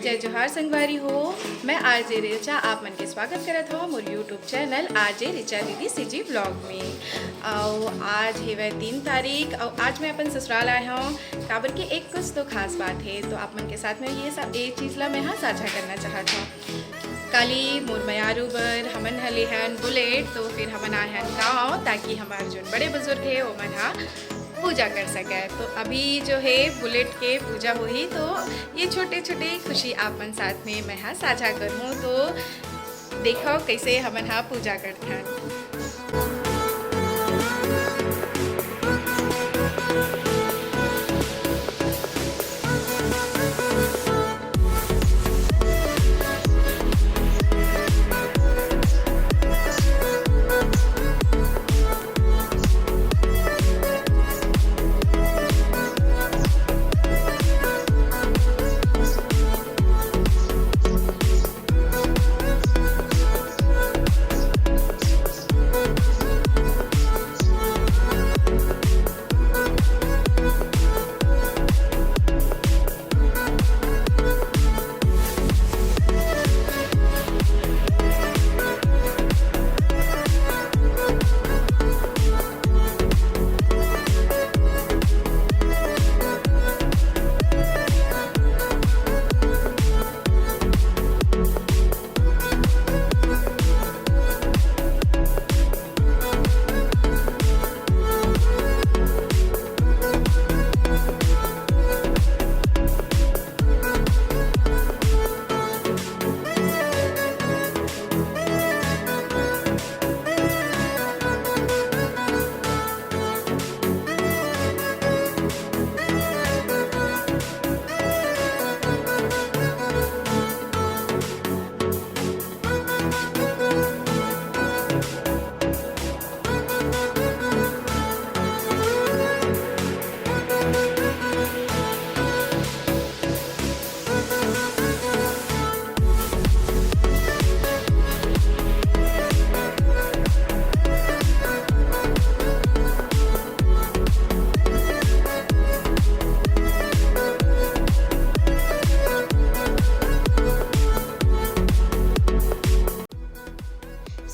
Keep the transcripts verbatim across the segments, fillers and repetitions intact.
जय जोहार संगवारी हो, मैं आरजे रिचा आप मन के स्वागत करत हव मोर YouTube चैनल आरजे रिचा दीदी सीजी व्लॉग में। अउ आज हेवय तीन तारीख, अउ आज मैं अपन ससुराल आए हव, काबर के एक कुछ तो खास बात हे, तो आप मन के साथ में ये सब, ये चीज़ ला मैं हा साझा करना चाहत हव। काली मोर मयारू बर हमन ह लेहन बुलेट, तो फिर हमन आए हन गाँव, ताकि हमार जोन बड़े बुजुर्ग हे, ओमन ह पूजा कर सकय। तो अभी जो हे बुलेट के पूजा होही, तो ये छोटे-छोटे खुशी आप मन साथ में मैं ह साझा करहूँ। तो देखव, कइसे हमन ह पूजा करथन।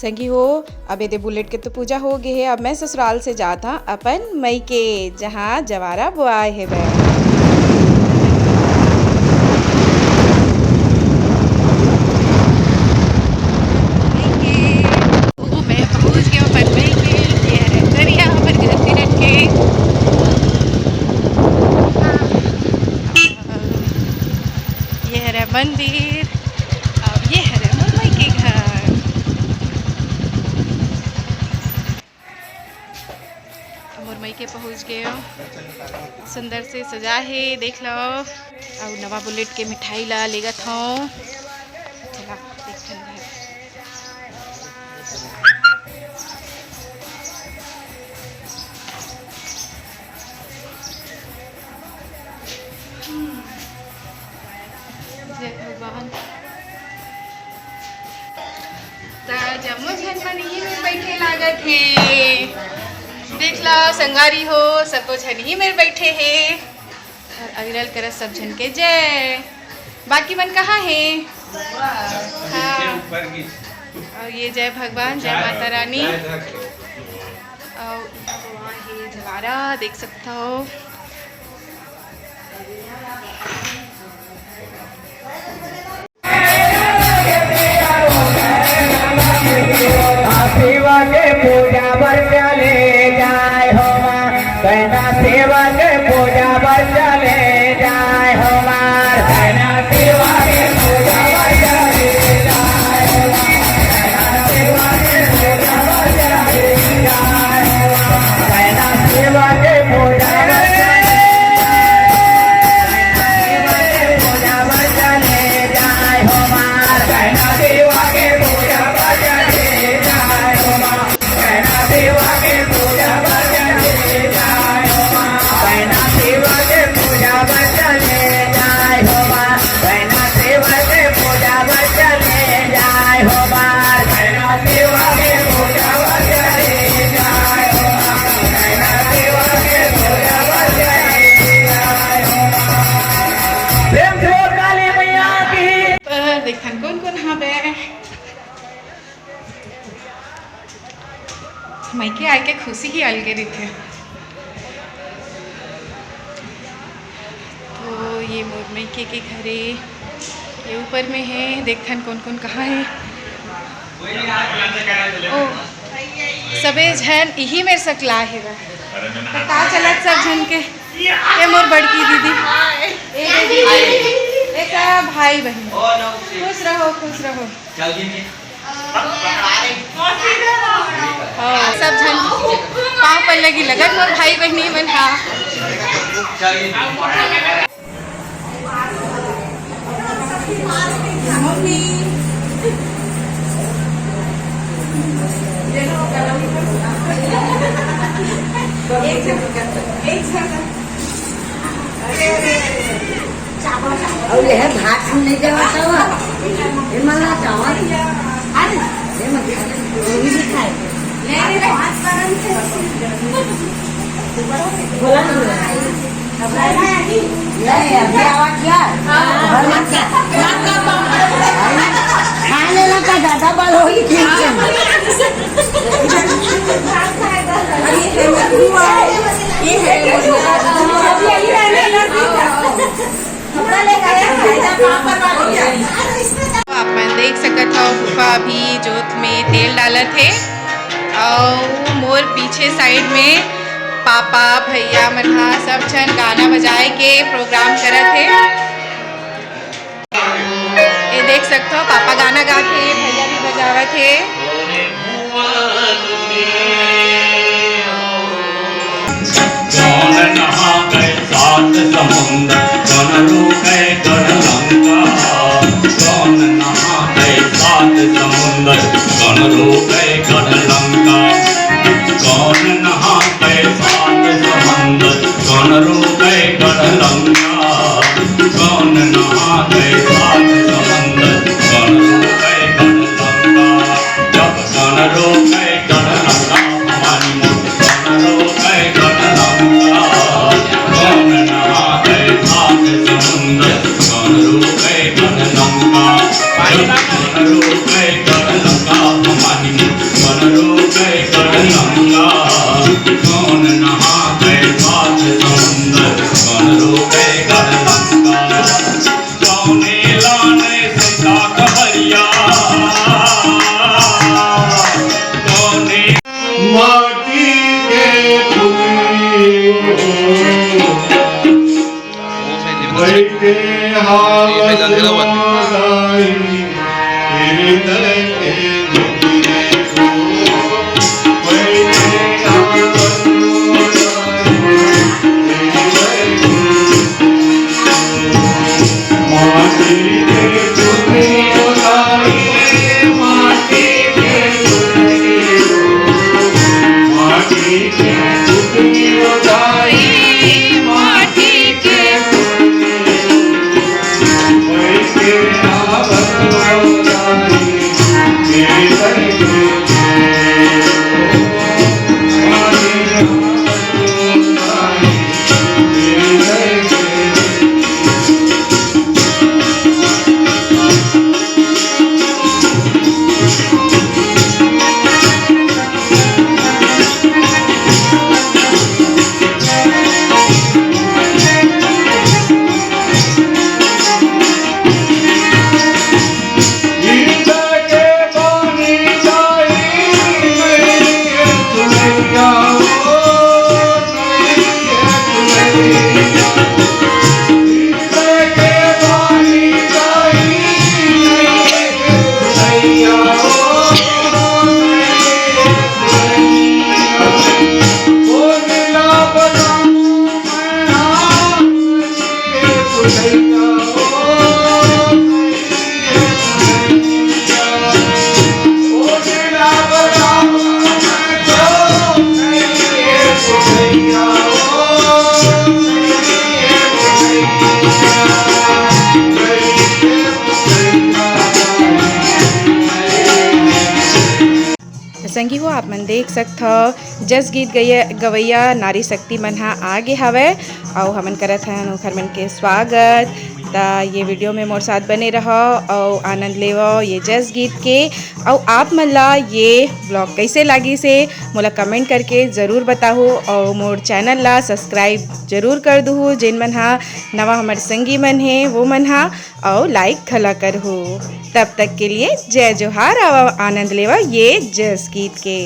संगी हो, अब एदे बुलेट के तो पूजा हो गे हे। अब मैं ससुराल से जात हव अपन मइके, जहाँ जवारा बोआए हेवय। ओ, मैं पहुँच गेंव अपन मइके। ये हरे करिया हमर घर तीरथ के। ये हरे मंदिर। अब ये हरे मोर मइके घर। मोर मइके पहुँच गेंव। सुंदर से सजा हे, देख लव। अउ नवा बुलेट के मिठाई ला लेगत हव। चला, देखथन घर। जय भगवान। त जम्मो झन मन इही मेर बइठे लागत हे। देख लव संगवारी हो, सबो झन इही मेर बइठे हे। अउ अविरल करत सब झन के जय। बाकी मन कहाँ हे? हाँ। अउ ये जय भगवान, जय माता रानी। अउ ये जवारा देख सकथव। शिव के पूजा बर चले जाए हो माँ, कहना शिव के पूजा बर चले जाए हो माँ, कहना शिव के पूजा बर चले जाए हो माँ, कहना शिव के पूजा बर चले जाए हो माँ, कहना शिव के पूजा बर चले जाए हो माँ, कहना शिव के पूजा बर चले जाए हो माँ, कहना शिव के पूजा बर चले जाए हो माँ। कहना शिव के पूजा बर चले जाए हो माँ। कहना शिव के पूजा बर चले जाए हो माँ। देखन कोन कोन हावे। मइके आए के खुशी ही अलगे रहिथे। तो ये मोर मइके के घर ए, ये ऊपर में हे, देखथन कोन कोन कहाँ हे। ओ, सबे झन इही मेर सकला हे गा। तो का चलत सब झन के? ये मोर बड़की दीदी, ए दीदी, ए सब भाई बहिन, खुश रहो, खुश रहो। हाँ, सब झन पाँव पर लगी लगत मोर भाई बहिनी मन। हाँ, अउ ये भात हम नहीं देवत हवा। ये मला चावल। अरे, ये मत खाए। ये भी खाए। बोला ना। ये, ये, अभी आवाज क्या? और मत क्या? खा लेना का ज्यादा बल होगी ठीक से। ये है, ये है। आप मन देख सकत हव, फूफा अभी जोत में तेल डालत हे, अउ मोर पीछे साइड में पापा, भैया मन ह सब झन गाना बजाए के प्रोग्राम करत हे। ये देख सकत हव, पापा गाना गात हे, भैया भी बजावत हे। कौन नहा गए सात समुंदर, कौन रो गए गढ़ लंका। कौन नहा गए सात समुंदर, कौन रो गए गढ़ लंका। कौन नहा गए सात समुंदर, कौन रो गए गढ़ लंका। कौन नहा गए सात समुंदर, कौन रो गए गढ़ लंका। जब कौन रो गए गढ़ लंका, भवानी मोर कौन रो गए गढ़ लंका। कौन नहा गए सात समुंदर, कौन रो गए गढ़ लंका। जब कौन रो गए गढ़ लंका, भवानी मोर कौन रो गए गढ़ लंका। कौन नहा गए सात समुंदर, कौन रो गए गढ़ लंका। कौने लाने सीता कबरिया, कौने माटी के पुतली हो, बैठे हावत मोराई, हृदय के तो संगी हो, आप मन देख सकत हव, जस गीत गैया, गवैया नारी शक्ति मन ह आगे हवय, अउ हमन करत हन ओखर मन के स्वागत। त ये वीडियो में मोर साथ बने रहो अउ आनंद लेवो ये जस गीत के। अउ आप मन ला ये ब्लॉग कैसे लागिस हे, मोला कमेंट करके ज़रूर बताहू अउ मोर चैनल ला सब्सक्राइब जरूर कर दूहू। जेन मन हा नवा हमर संगी मन हे वो मन हा, अउ लाइक घला करहू। तब तक के लिए जय जोहार, अउ आनंद लेवा ये जस गीत के।